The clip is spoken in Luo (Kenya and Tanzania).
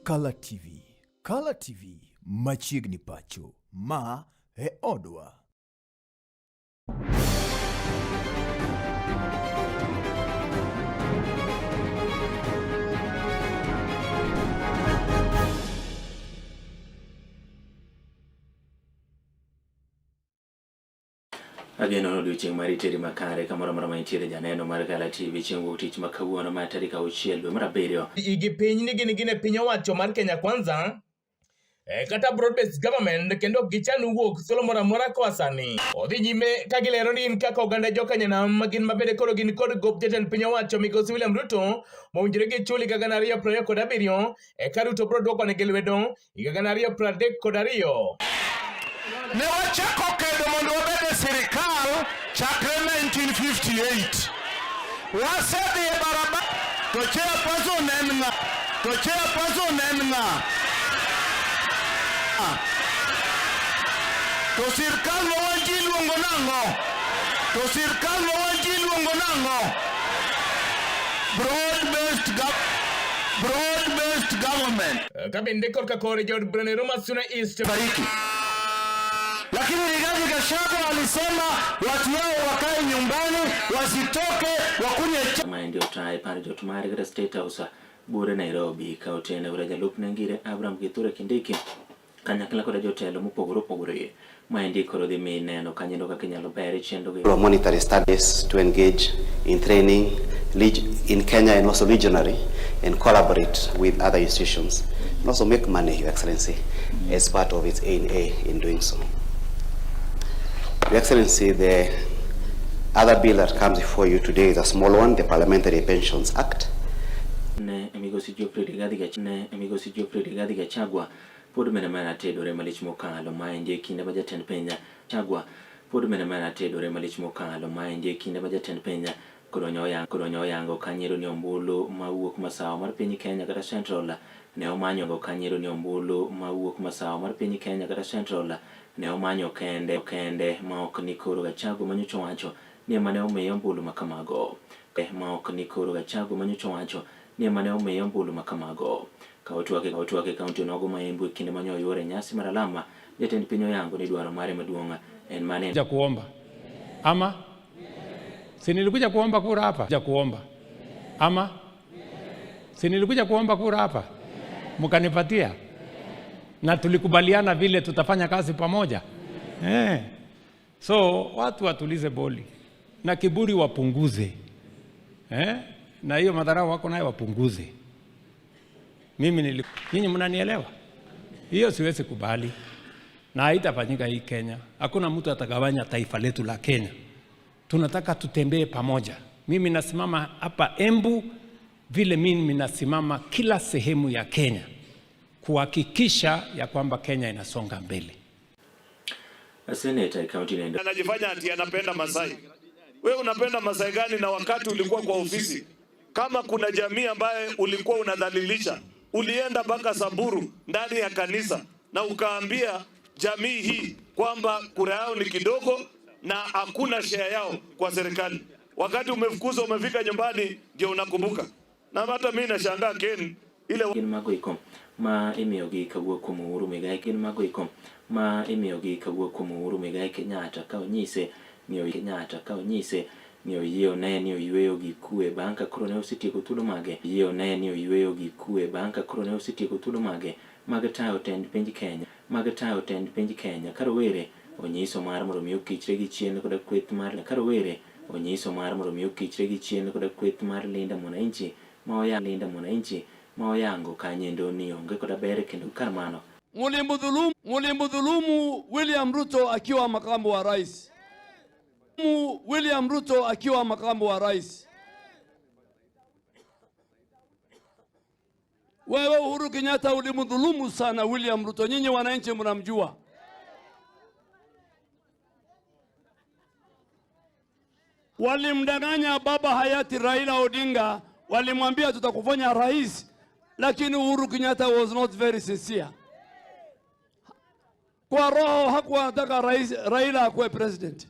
Kala TV, Kala TV machiegni pacho, ma e odwa. Ageno ni odiochieng' mari teri makare kamoro amora ma intiere janeno mar Gala TV chieng' wuok tich ma kawuono ma tarik 6 dwe mar 7. Igi piny ni gin gin e piny owacho mar Kenya Kwanza kata broad based government kendo ok gichan wuok thuolo moro amora koa sani. Odhi nyime ka gilero ni in kaka oganda joka nyanam ma gin mabende koro gin kod gop jatend piny owacho migosi William Ruto mowinjore gichul higa 2027 eka Ruto biro dwokonegi lwedo higa 2032. Ne wachako kedo mondo wabed e sirikal chakre 1958. Wasedhi e barabara to chairperson en ng'a? To chairperson en ng'a? To sirkal ma wantie iluongo nang'o? To sirkal ma wantie iluongo nang'o? Broad based broad based government. Ka bende korka kore jood burano ma Suna East Bariki. Lakini Rigathi Gachagua alisema watu wao wakae nyumbani wasitoke wakunywe chai. Maendi otaye par jot mare kata State House buore Nairobi ka otene koda jalupne ngire Abraham Kithure Kindiki kanyakla koda jotelo mopogore opogore. Maendi koro dhi mi neno kanyendo kaka inyalo ber chenro gi Monetary studies to engage in training in Kenya and also regionally and collaborate with other institutions and also make money, Your Excellency, as part of its A&A in doing so. Your Excellency, the other bill that comes before you today is a small one, the Parliamentary Pensions Act. Ne migosi Geoffrey Rigathi Gachagua, ne migosi Geoffrey Rigathi Gachagua pod mene mana tedore malich mokalo maendi e kinde ma jatend piny Gachagua pod mene mana tedore malich mokalo maendi e kinde ma jatend piny koro nyoyango kanyiero ni ombulu mawuok masawa mar piny Kenya kata Central ne omanyo go kanyiero ni ombulu mawuok masawa mar piny Kenya kata Central ne omanyo kende kende ma ok ni koro Gachagua manyocha owacho ni ema ne omiye ombulu makamago ma ok ni koro Gachagua manyocha owacho ni ema ne omiye ombulu makamago. Ka otwak e kaunti onogo ma Embu e kinde mane oyuore nyasi mar alama, jatend piny oyango ni dwaro mare maduong' en mane Ja kuomba ama si nilikuja kuomba kura hapa? Ja kuomba ama si nilikuja kuomba kura hapa mkanipatia, na tulikubaliana vile tutafanya kazi pamoja. So watu watulize boli na kiburi wapunguze, na hiyo madharau wako nayo wapunguze. Mimi nyinyi mnanielewa? Hiyo siwezi kubali na haitafanyika hii Kenya. Hakuna mtu atagawanya taifa letu la Kenya. Tunataka tutembee pamoja. Mimi nasimama hapa Embu vile mimi nasimama kila sehemu ya Kenya kuhakikisha ya kwamba Kenya inasonga mbele. Seneta kaunti inaenda. Anajifanya ati anapenda Masai. Wewe unapenda Masai gani na wakati ulikuwa kwa ofisi? Kama kuna jamii ambaye ulikuwa unadhalilisha, ulienda mpaka Samburu ndani ya kanisa na ukaambia jamii hii kwamba kura yao ni kidogo na hakuna share yao kwa serikali. Wakati umefukuzwa umefika nyumbani ndio unakumbuka. Na hata mimi nashangaa Ken ile gin mago iko ma imiyogi kawuok kuom Uhuru Muigai gin mago iko ma imiyogi kawuok kuom Uhuru Muigai Kenyatta ka onyise ni Kenyatta ka onyise ni oyie one ni oyweyo gi kwe bang' ka koro ne osetieko thuolo mage oyie one ni oyweyo gi kwe bang' ka koro ne osetieko thuolo mage mag tayo tend piny Kenya mag tayo tend piny Kenya ka rowere onyiso mar mondo mi okichre gi chien koda kweth mar ka rowere onyiso mar mondo mi okichre gi chien koda kweth mar Linda Mwananchi ma oya Linda Mwananchi ma oyango kanyendo ni onge koda ber kendo kar mano. Mulimdhulumu William Ruto akiwa makamu wa rais. William Ruto akiwa makamu wa rais. Wewe Uhuru Kenyatta ulimdhulumu sana William Ruto. Nyinyi wananchi mnamjua. Walimdanganya baba hayati Raila Odinga, walimwambia tutakufanya rais, lakini Uhuru Kenyatta was not very sincere. Kwa roho hakuwa anataka rais Raila akuwe president.